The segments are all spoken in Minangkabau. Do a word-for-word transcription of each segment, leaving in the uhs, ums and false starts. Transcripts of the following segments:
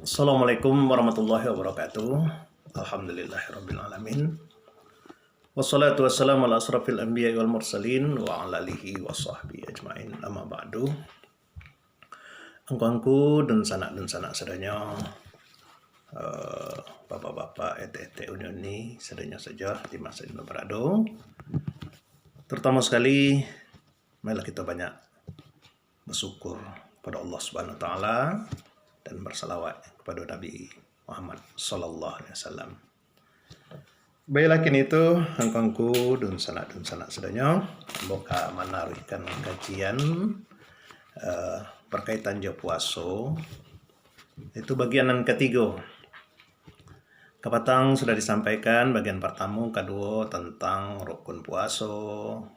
Assalamualaikum warahmatullahi wabarakatuh. Alhamdulillahirabbil alamin. Wassalatu wassalamu ala asrafil anbiya wal mursalin wa ala alihi wa sahbihi ajmain. Amma ba'du. Angku-angku, dunsanak-dunsanak sadonyo, eh, bapak-bapak, etek-etek, uni-uni, sadonyo sajo di masa inyo barado. Terutama sekali, marilah kita banyak bersyukur kepada Allah Subhanahu Wa Taala dan bersalawat kepada Nabi Muhammad sallallahu alaihi wasallam. Baiklah, kini tu, angku-angku, dunsanak-dunsanak sadonyo, ambo ka manaruihkan kajian, eh, berkaitan jo puaso. Itu bagian nan katigo. Kapatang sudah disampaikan bagian partamo, kaduo tentang rukun puaso,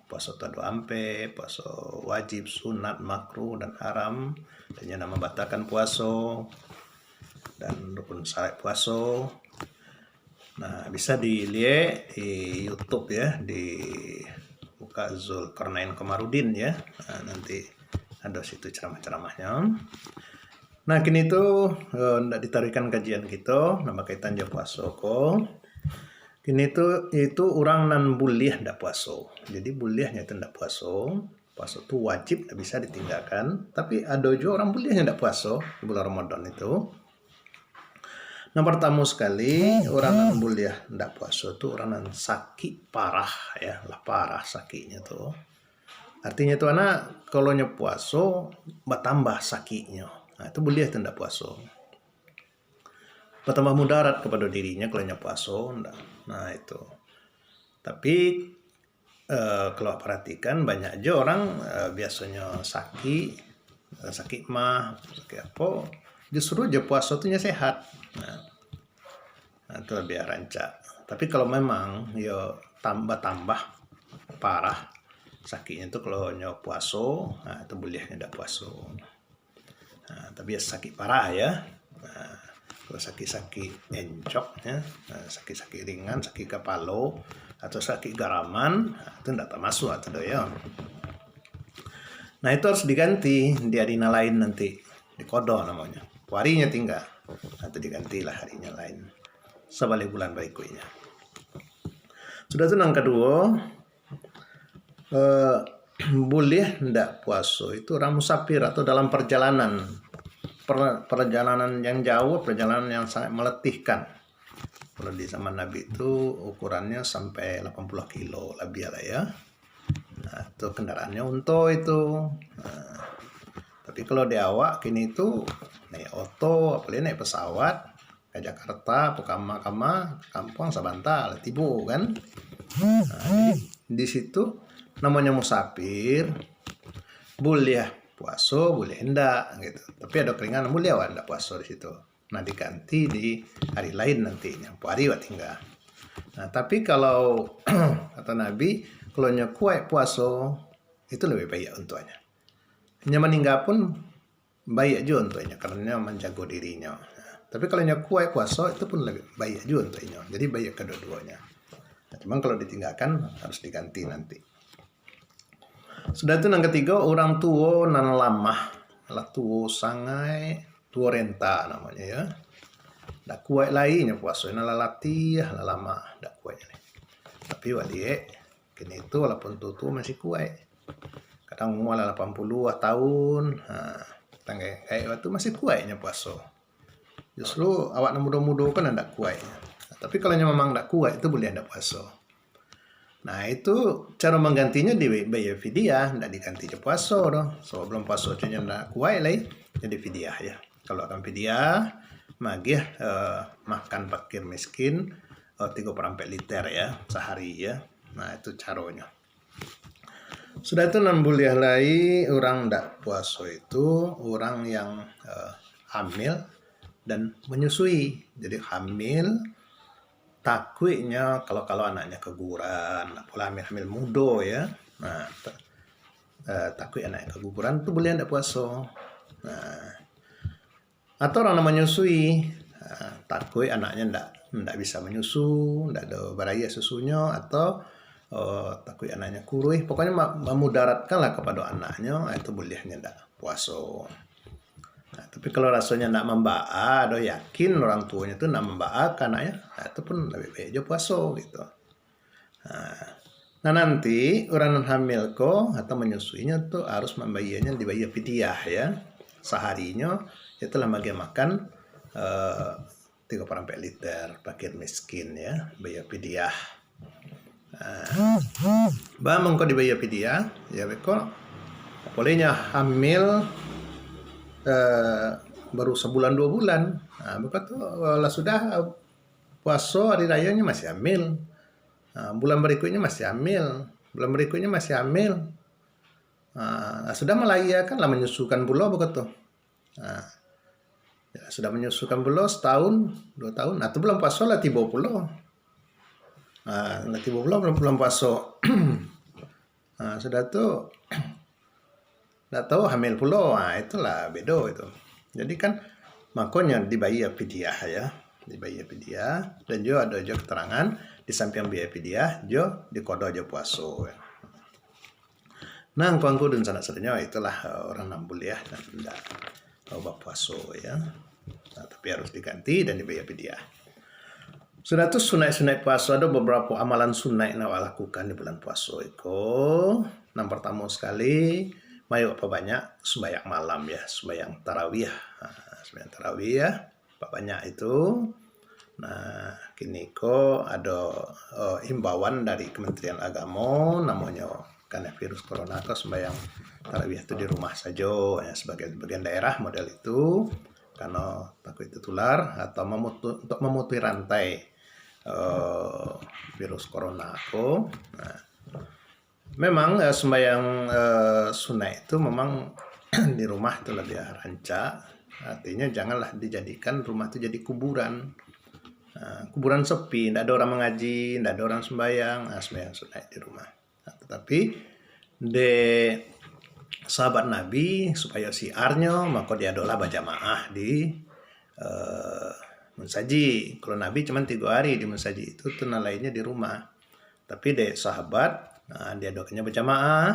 puaso tu ado ampek, puaso wajib, sunat, makruh, dan haram, dan yang mambatahkan puaso, dan rukun syarat puaso. Nah, bisa diliek di YouTube ya, di buka Zulkarnain Komarudin ya. Nah, nanti ado situ ceramah-ceramahnyo. Nah, kini tu, eh, ndak ditaruihkan kajian kito, nan bakaitan jo puaso ko. Kini tu, itu urang nan buliah ndak puaso. Jadi, buliahnyo tu ndak puaso. Puaso tu wajib, ndak bisa ditinggakan. Tapi, ado juo urang buliahnyo ndak puaso di bulan Ramadan itu. Nan partamo sakali, urang nan buliah ndak puaso tu urang nan sakik parah, ya, lah parah sakiknyo tu. Artinyo tu, anak, kalau nyo puaso, batambah sakiknyo. Nah, itu buliah tu ndak puaso. Batambah mudarat kapado dirinyo kalau nyo puaso, ndak. Nah, itu. Tapi, eh, kalau awak paratikan, banyak jo urang, eh, biasonyo sakik, eh, sakik mah, sakik apo, justru jo puaso tu nyo sehat. Nah, nah, tu labiah rancak. Tapi kalau memang yo tam-, batambah parah sakiknyo tu, kalau nyo puaso, nah, tu buliah nyo ndak puaso. Nah, tapi yo sakik parah ya. Nah, kalau sakik-sakik encok ya, nah, sakik-sakik ringan, sakik kapalo, atau sakik garaman, nah, tu ndak tamasuak tu doh ya. Nah, itu harus diganti di ari nan lain nanti, di qada namonyo. Apo arinyo tingga, nah, tu digantilah arinyo lain. Sabaleh bulan barikuiknyo. Sudah tu nan kaduo, eh, buliah ndak puaso itu urang musafir atau dalam perjalanan. Per-, perjalanan yang jauh, perjalanan yang sangat meletihkan. Kalau di zaman Nabi tu ukurannyo sampai lapan puluah kilo labiah lah ya. Nah, tu kendaraannyo unto itu. Nah, tapi kalau di awak kini tu naik oto, apalagi naik pesawat, ka Jakarta, apo kama-kama, kampuang sabanta lah tibo kan. Nah, jadi di situ namonyo musafir, buliah puaso, buliah indak gitu. Tapi ado keringanan, buliah awak indak puaso di situ. Nah, diganti di ari lain nantinyo, apo ari awak tingga. Nah, tapi kalau kato Nabi, kalau nyo kuaik puaso, itu labiah baiak untuaknyo. Nyo maningga pun baiak juo untuaknyo, karano manjago dirinyo. Tapi kalau nyo kuaik puaso, itu pun labiah baiak juo untuaknyo. Jadi baiak kaduo-duonyo. Nah, cuman kalau ditinggakan, harus diganti nanti. Sudah tu nan katigo, urang tuo nan lamah. Lah tuo sangaik, tuo renta namonyo ya. Ndak kuaik lai nyo puaso, nan lah latiah, lah lamah, ndak kuaik lai. Tapi waliak, kini tu walaupun tuo-tuo masih kuaik. Kadang umua lah lapan puluah tahun, ha, tanggaik-gaik tu masih kuaik nyo puaso. Justru awak nan mudo-mudo kan ndak kuaik. Tapi kalau nyo memang ndak kuaik, tu buliah ndak puaso. Nah, itu caro manggantinyo di bayia fidyah, ndak diganti jo puaso doh. Sabab bulan puaso tu nyo ndak kuaik lai, jadi fidyah ya. Kalau akan fidyah, magiah, eh, makan fakir miskin, eh, tigo parampek liter ya, sahari ya. Nah, itu caronyo. Sudah tu nan buliah lai urang ndak puaso itu, urang yang, eh, hamil dan menyusui. Jadi hamil, takuiknyo kalau, kalau anaknyo keguguran, apolah hamil-hamil mudo ya. Nah, ta-, eh, takuik anaknyo keguguran tu buliah ndak puaso. Nah, atau urang nan manyusui, ah, takuik anaknyo ndak, ndak bisa manyusu, ndak ado baraiah susunyo, atau, oh, takuik anaknyo kuruih, pokoknyo ma-, mamudaratkanlah kapado anaknyo, ah, itu buliahnyo ndak puaso. Nah, tapi kalau rasonyo ndak mambaa, ado yakin orang tuonyo tu ndak mambaa ka anaknyo, nah, itu pun labiah baik jo puaso gitu. Nah, nah, nanti urang nan hamil ko atau manyusuinyo tu harus mambayia, dibayia pidiah ya. Saharinyo itulah bagi makan, eh, tigo parampek liter, fakir miskin ya, bayia pidiah. Ah, baa mangko dibayia pidiah, ya beko, apo lai nyo hamil, eh, baru sabulan duo bulan. Ah, beko tu, lah sudah, ah, puaso hari rayonyo masih hamil. Ah, bulan barikuiknyo masih hamil, bulan barikuiknyo masih hamil. Ah, lah sudah malahia kan, lah manyusukan pulo beko tu. Nah, ya, sudah manyusukan pulo setahun, dua tahun. Nah, tu bulan puaso lah tibo pulo. Nah, lah tibo pulo bulan, bulan puaso. Nah, sudah tu, ndak tahu hamil pulo. Nah, itulah bedo itu. Jadi kan, makonyo dibayia pidiah ya. Dibayia pidiah. Dan jo ado jo keterangan, di sampiang bayia pidiah, jo dikodo jo puaso. Nah, angku-angku dunsanak sadonyo, itulah, eh, urang nan buliah, nan indak, eh, bapuaso, ya. Nah, tapi harus diganti dan dibayia pidiah. Sudah tu, sunaik-sunaik puaso, ado babarapo amalan sunaik nan awak lakukan di bulan puaso iko. Nan partamo sakali, mayo pabanyak sumbayang malam, ya, sumbayang tarawih. Ha, sumbayang tarawih, ya. Pabanyak itu. Nah, kini ko ado, eh, imbauan dari Kementerian Agamo, namonyo karano virus corona ko sumbayang tarawih tu di rumah sajo, ya, sebagian-sebagian daerah model itu, karano takuik tertular atau memutu-, untuk memutus rantai, eh, virus corona ko. Nah, memang, eh, sumbayang, eh, sunaik tu memang di rumah tu labiah rancak. Artinya, janganlah dijadikan rumah tu jadi kuburan. Ah, kuburan sepi, ndak ado urang mangaji, ndak ado urang sumbayang, ah, sumbayang sunaik di rumah. Ah, tatapi, dek sahabat Nabi, supayo syiarnyo, mako diadolah bajamaah di, eh, musajik. Kalau Nabi cuman tigo hari di musajik itu, tu nan lainnyo di rumah. Tapi dek sahabat, ah, diadokannyo bajamaah.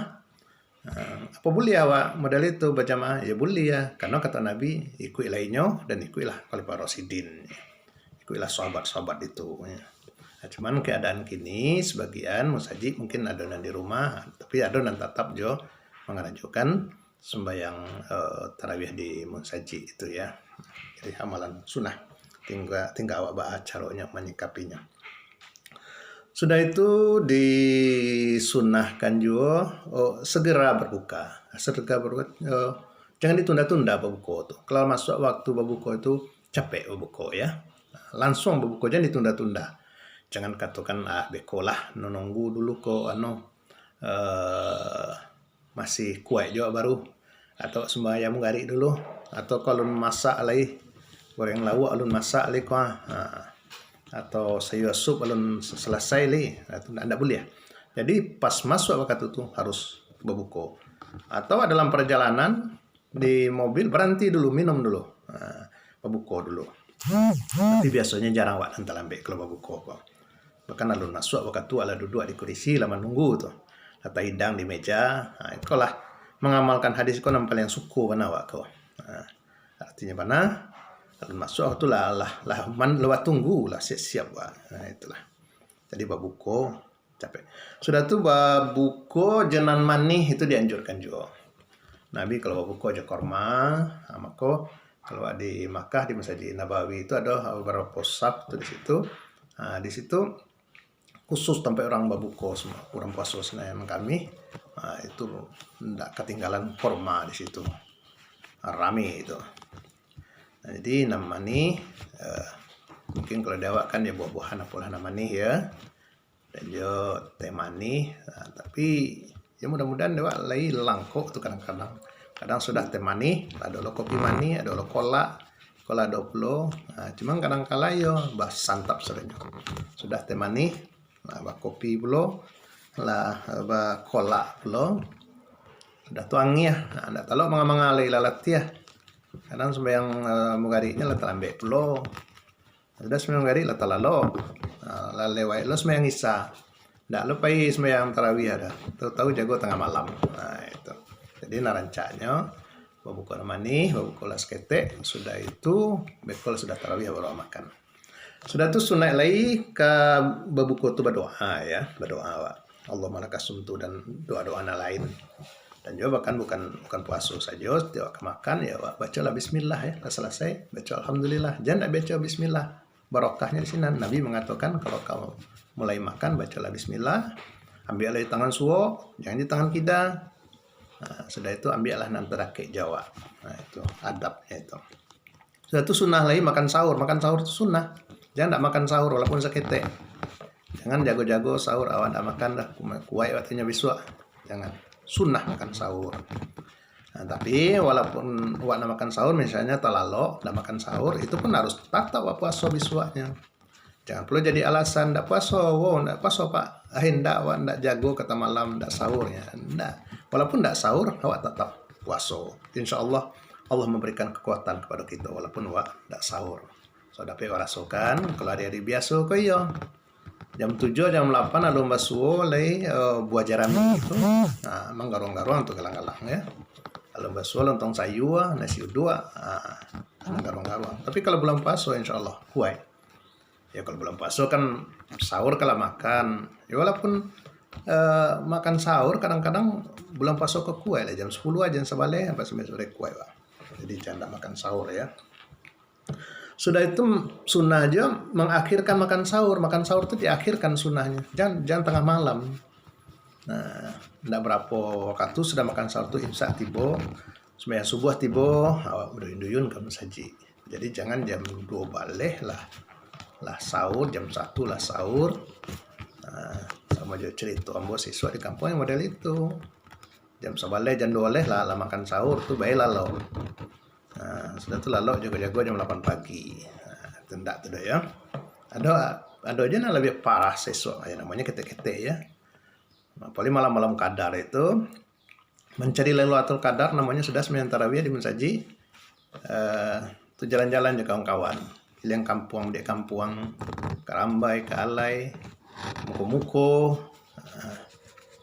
Ah, apo buliah awak model itu bajamaah? Ya buliah, karano kato Nabi, "Ikuiklah inyo dan ikuiklah Khalifah Rasyidin." Ikuiklah sahabat-sahabat itu, ya. Nah, cuman keadaan kini, sebagian musajik mungkin ado nan di rumah, tapi ado nan tatap jo mangarajokan sumbayang, eh, tarawih di musajik itu, ya. Jadi, amalan sunnah. Tingga-, tingga awak baa caronyo manyikapinyo. Sudah itu, disunnahkan juo, oh, segera berbuka. Segera berbuka, eh, jangan ditunda-tunda babuko tu. Kalau masuak waktu babuko tu, capek babuko, ya. Lansuang babuko, jangan ditunda-tunda. Jangan katokan, "Ah, beko lah, nononggu dulu ko, anu, eh, masih kuaik juo baru." Atau sumbayang garik dulu. Atau kalau alun masak lai, goreng lauak alun masak lai ko, ah. Ha. Atau sayua sup alun salasai lai. Ha, tu ndak, ndak buliah. Jadi, pas masuak wakatu tu, harus babuko. Atau dalam parjalanan, di mobil, baranti dulu, minum dulu. Ha, babuko dulu. Tapi biasonyo jarang awak nan talambek kalau babuko ko. Bahkan alun masuak wakatu, alah duduak di kurisi, lah manunggu tu. Lah tahidang di meja. Ha, iko lah mangamalkan hadis ko nan paliang suko bana awak ko. Ha, artinyo bana, alun masuak wakatu lah, lah, lah man-, lah batunggu, lah siap-siap awak. Ha, itulah. Jadi babuko, capek. Sudah tu, babuko jo nan manih itu dianjurkan juo. Nabi kalau babuko jo korma, ha, mako kalau di Makkah, di Masjid Nabawi itu ado babarapo saf tu di situ. Ha, di situ khusus tampek urang babuko semua, urang puaso Senin Kamis. Ha, itu ndak katinggalan korma di situ. Ha, rami itu. Nah, jadi nan manih, eh, mungkin kalau di awak kan ya buah-buahan apolah nan manih ya. Dan jo teh manih. Nah, tapi, ya, mudah-mudahan dek awak lai langkok tu kadang-kadang. Kadang sudah teh manih, ado lo kopi manih, ado lo kolak, kolak ado pulo. Nah, cuman kadang kala yo basantap sadonyo. Sudah teh manih, lah bakopi pulo, lah bakolak pulo. Sudah tu angiah, nah, ndak talok manga-manga lai, lah latiah. Kadang sumbayang, eh, mugariknyo lah talambek pulo. Sudah sumbayang garik lah talalok. Ha, lah lewat lo sumbayang Isya. Ndak lo pai sumbayang tarawih ado. Tahu-tahu jago tangah malam. Ha, itu. Jadi, nan rancaknyo, Babuko lah manih, babuko lah saketek, sudah itu, beko lah sudah tarawih baru makan. Sudah tu sunaik lai ka babuko tu badoa, ya, badoa awak. Allahumma lakasumtu dan doa-doa nan lain. Dan juga bahkan bukan, bukan puaso sajo, setiap awak ka makan, ya, awak bacolah bismillah, ya, lah salasai, baco alhamdulillah. Jan ndak baco bismillah. Barokahnyo di sinan. Nabi mangatokan, kalau kamu mulai makan, bacolah bismillah, ambiaklah di tangan suok, jangan di tangan kida. Nah, sudah itu ambiaklah nan tadakek jo awak. Nah, itu adabnyo itu. Sudah tu sunnah lai makan sahur. Makan sahur tu sunnah. Jangan ndak makan sahur walaupun saketek. Jangan jago-jago sahur, awak ndak makan dah, kuaik waktunyo bisuak. Jangan. Sunnah makan sahur. Nah, tapi walaupun awak ndak makan sahur, misalnyo talalok ndak makan sahur, itu pun harus tatap awak puaso bisuaknyo. Jangan pulo jadi alasan, "Ndak puaso, wo, ndak puaso, Pak." Ah, indak, awak ndak jago ka tamalam, ndak sahur, ya. Ndak. Walaupun ndak sahur, awak tatap puaso. Insya Allah, Allah mambarikan kakuatan kapado kito, walaupun awak ndak sahur. So, dapek awak rasokan, kalau ari-ari biaso ko iyo. Jam tujuah, jam lapan alun basuo lai, eh, buah jarami itu. Nah, manggaruang-garuang tu galang-galang, ya. Alun basuo lontong sayua, nasi uduk, ah, manggaruang-garuang. Tapi kalau bulan puaso, insya Allah, kuaik. Ya, kalau bulan puaso kan sahur kalau makan. Ya, walaupun, eh, makan sahur kadang-kadang bulan puaso ko kuaik lah, jam sapuluah, jam sabaleh, sampai sampai sore kuaik lah. Jadi, jan ndak makan sahur, ya. Sudah itu, sunnah jo mangakhirkan makan sahur. Makan sahur tu diakhirkan sunnahnyo. Jan, jan tangah malam. Nah, ndak barapo wakatu sudah makan sahur tu, imsak tibo, sumbayang subuah tibo, awak baduyun-duyun ka masajik. Jadi, jangan jam duo baleh lah, lah sahur, jam satu lah sahur. Nah, samo jo carito ambo siswa di kampuang yang model itu. Jam sabaleh, jam duo baleh lah, lah makan sahur tu, bae lalok. Nah, sudah tu lalok jago-jago jam lapan pagi. Nah, tu ndak tu doh, ya. Ado, ado juo nan labiah parah siswa, ya, namonyo ketek-ketek, ya. Nah, paling malam-malam kadar itu, mancari Lailatul Qadar, namonyo sudah sumbayang tarawih di masajik, eh, tu jalan-jalan jo kawan-kawan. Kiliang kampuang, dek kampuang, ka rambai, ka alai, muko-muko, eh,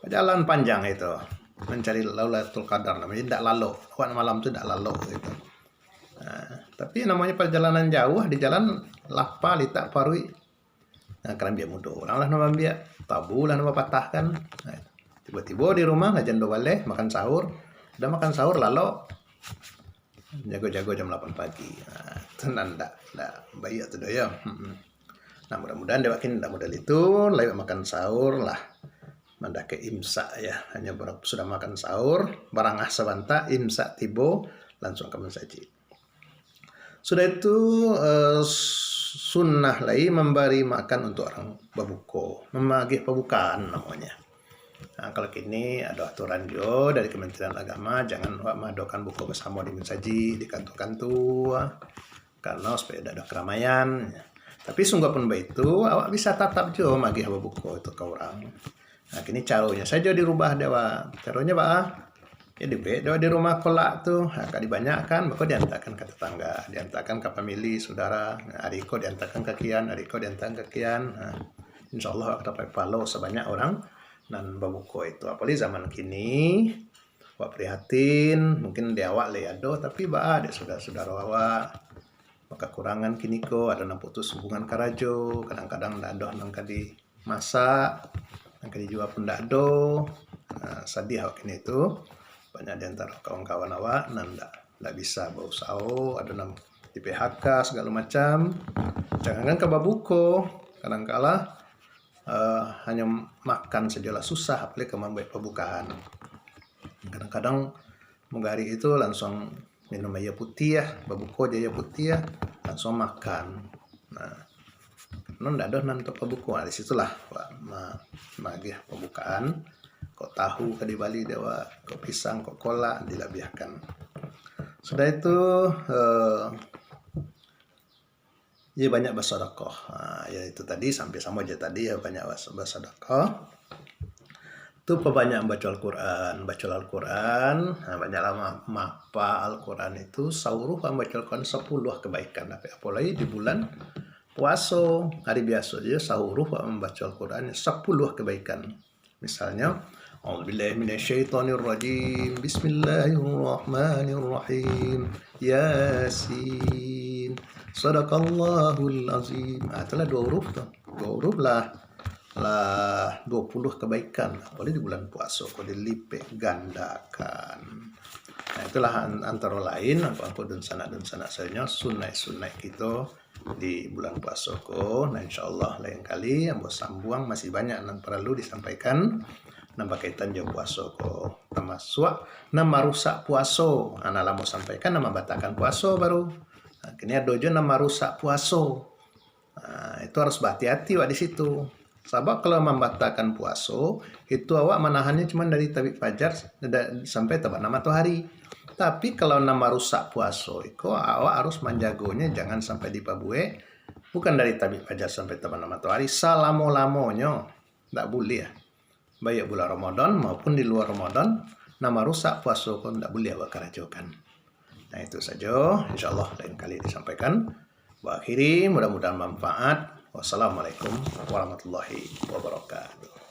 bajalan panjang itu, mancari Lailatul Qadar, namonyo indak lalok. Awak malam tu indak lalok gitu. Nah, tapi namonyo pajalanan jauah, di jalan lapa, litak, paruik, nah, karambia mudo urang lah nan baambiak, tabu lah nan bapatahkan. Nah, tibo-tibo di rumah lah jam duo baleh, makan sahur. Sudah makan sahur, lalok. Jago-jago jam lapan pagi. Nah, tu nan ndak, ndak baiak tu doh, ya. Mm-mm. Nah, mudah-mudahan dek awak kini ndak model itu, lai makan sahur lah. Mandakek imsak, ya. Hanyo bar-, sudah makan sahur, barangah sabanta, imsak tibo, lansuang ka masajik. Sudah itu, eh, sunnah lai mambari makan untuak urang babuko, mamagih pabukaan namonyo. Nah, kalau kini ado aturan juo dari Kementerian Agama, jangan awak maadokan buko basamo di masajik, di kantua-kantua, karano supaya indak ado karamaian. Tapi sungguahpun baitu, awak bisa tatap juo magih babuko tu ka urang. Nah, kini caronyo sajo dirubah dek awak. Caronyo baa? Ya, dibuek dek awak di rumah kolak tu. Ha, ka dibanyakkan, mako diantakan ka tatangga, diantakan ka famili, sudara. Nah, ari ko diantakan ka kian, ari ko diantakan ka kian. Ha, insya Allah awak ka dapek pahalo sabanyak urang nan babuko itu. Apalagi zaman kini, awak prihatin, mungkin di awak lai ado, tapi baa dek sudaro-sudaro awak. Bakakurangan kini ko, ado nan putus hubungan karajo, kadang-kadang ndak ado nan ka di masak, nan ka dijua pun ndak ado. Nah, sadiah awak kini tu. Banyak di antaro kawan-kawan awak nan ndak, ndak bisa bausaho, ado nan di-P H K sagalo macam. Jangankan ka babuko, kadang kala, eh, hanyo makan sajolah susah, apalagi ka mambuek pabukaan. Kadang-kadang mugari itu lansuang minum aia putiah, babuko jo aia putiah, lansuang makan. Nah, karano ndak ado nan untuak pabuko, nah, di situlah awak ma-, maagiah pabukaan. Kok tahu ka dibali dek awak, kok pisang, kok kolak, dilabiahkan. Sudah itu, eh, iyo banyak basodokoh. Ha, yo itu tadi, sampai samo jo tadi, yo banyak bas-, basodokoh. Tu pabanyak mambaco Al-Quran, baco Al-Quran, ha, banyaklah ma-, maapa Al-Quran itu, sauruh mambaco Al-Quran sapuluah kebaikan. Tapi apolai di bulan puaso, hari biaso sajo, sauruh mambaco Al-Quran sapuluah kebaikan. Misalnyo, A'udzubillahi minasyaitonirrajim. Bismillahirrahmanirrahim. Yasin. Sadaqallahul azim. Ah, itulah dua huruf tu. Dua huruf lah, lah dua puluh kebaikan. Oleh di bulan puasa ko dilipek gandakan. Nah, itulah an-, antara lain angku-angku dunsanak-dunsanak sadonyo, sunaik-sunaik kito di bulan puasa ko. Nah, insyaallah lain kali ambo sambuang, masih banyak nan paralu disampaikan nan bakaitan jo puasa ko, tamasuak nan marusak puasa. Nah, nan lah ambo sampaikan nan mambatalkan puasa baru. Nah, kini ado jo nan marusak puasa. Nah, itu harus bahati-hati awak di situ. Sabab kalau mambatalkan puasa, itu awak manahannyo cuma dari tabik fajar da-, sampai tabanam matoari. Tapi kalau nan marusak puasa iko, awak harus manjagonyo jangan sampai dipabuek, bukan dari tabik fajar sampai tabanam matoari, salamo-lamonyo. Ndak buliah. Baiak bulan Ramadan maupun di lua Ramadan, nan marusak puasa ko ndak buliah awak karajokan. Nah, itu sajo. Insyaallah lain kali disampaikan. Baakhiri, mudah-mudahan manfaat. Wassalamualaikum warahmatullahi wabarakatuh.